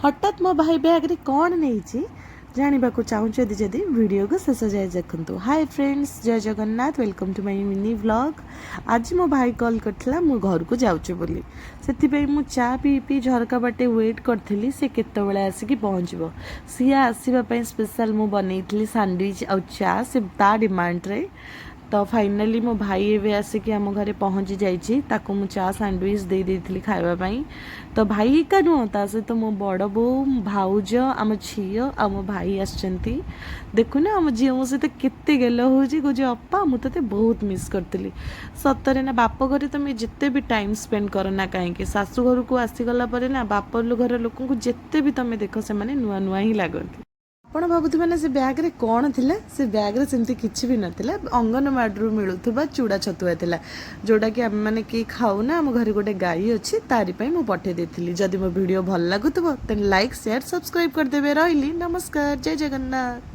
ହଠାତ୍ ମୋ ଭାଇ ବ୍ୟାଗ୍ରେ କ'ଣ ନେଇଛି ଜାଣିବାକୁ ଚାହୁଁଛନ୍ତି ଯଦି, ଭିଡ଼ିଓକୁ ଶେଷ ଯାଏ ଦେଖନ୍ତୁ। Hi friends, Jai Jagannath. Welcome to my mini vlog. ଆଜି ମୋ ଭାଇ କଲ୍ କରିଥିଲା ମୁଁ ଘରକୁ ଯାଉଛି ବୋଲି। ସେଥିପାଇଁ ମୁଁ ଚା ପିଇ ପିଇ ଝରକା ବାଟେ ୱେଟ୍ କରିଥିଲି, ସେ କେତେବେଳେ ଆସିକି ପହଞ୍ଚିବ। ସିଏ ଆସିବା ପାଇଁ ସ୍ପେଶାଲ୍ ମୁଁ ବନେଇଥିଲି ସାଣ୍ଡୱିଚ୍ ଆଉ ଚା, ସେ ତା ଡିମାଣ୍ଡରେ। ତ ଫାଇନାଲି ମୋ ଭାଇ ଏବେ ଆସିକି ଆମ ଘରେ ପହଞ୍ଚି ଯାଇଛି। ତାକୁ ମୁଁ ଚା ସାଣ୍ଡୱିଚ୍ ଦେଇ ଦେଇଥିଲି ଖାଇବା ପାଇଁ। ତ ଭାଇ ଏକା ନୁହଁ, ତା ସହିତ ମୋ ବଡ଼ ବୋଉ, ଭାଉଜ, ଆମ ଝିଅ ଆଉ ମୋ ଭାଇ ଆସିଛନ୍ତି। ଦେଖୁନ, ଆମ ଝିଅ ମୋ ସହିତ କେତେ ଗେଲ ହେଉଛି। କହୁଛି, "ଅପା, ମୁଁ ତୋତେ ବହୁତ ମିସ୍ କରିଥିଲି।" ସତରେ ନା, ବାପ ଘରେ ତମେ ଯେତେ ବି ଟାଇମ୍ ସ୍ପେଣ୍ଡ କର ନା କାହିଁକି, ଶାଶୁ ଘରକୁ ଆସିଗଲା ପରେ ନା, ବାପ ଘର ଲୋକଙ୍କୁ ଯେତେ ବି ତମେ ଦେଖ, ସେମାନେ ନୂଆ ନୂଆ ହିଁ ଲାଗନ୍ତି। ଆପଣ ଭାବୁଥିବେ ନା ସେ ବ୍ୟାଗ୍ରେ କ'ଣ ଥିଲା? ସେ ବ୍ୟାଗ୍ରେ ସେମିତି କିଛି ବି ନଥିଲା। ଅଙ୍ଗନବାଡ଼ିରୁ ମିଳୁଥିବା ଚୂଡ଼ା ଛତୁଆ ଥିଲା, ଯେଉଁଟାକି ଆମେମାନେ କେହି ଖାଉନା। ଆମ ଘରେ ଗୋଟେ ଗାଈ ଅଛି, ତାରି ପାଇଁ ମୁଁ ପଠେଇ ଦେଇଥିଲି। ଯଦି ମୋ ଭିଡ଼ିଓ ଭଲ ଲାଗୁଥିବ, ଦେନ୍ ଲାଇକ୍, ସେୟାର, ସବସ୍କ୍ରାଇବ୍ କରିଦେବେ। ରହିଲି, ନମସ୍କାର, ଜୟ ଜଗନ୍ନାଥ।